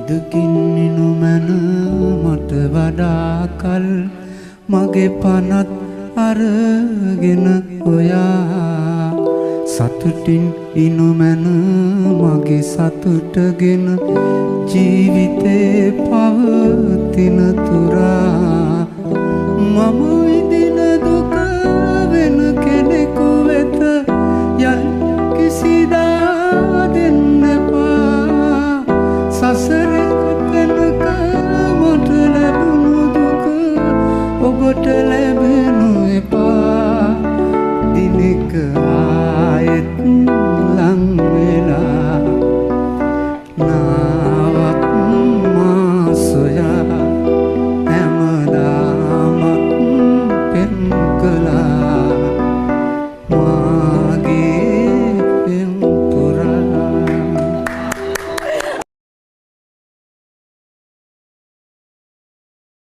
දුකින් නොමැන මට වඩා කල් මගේ පනත් අරගෙන ඔයා සතුටින් ඉනුමැන මගේ සතුටගෙන ජීවිතේ පවතින තුරා මම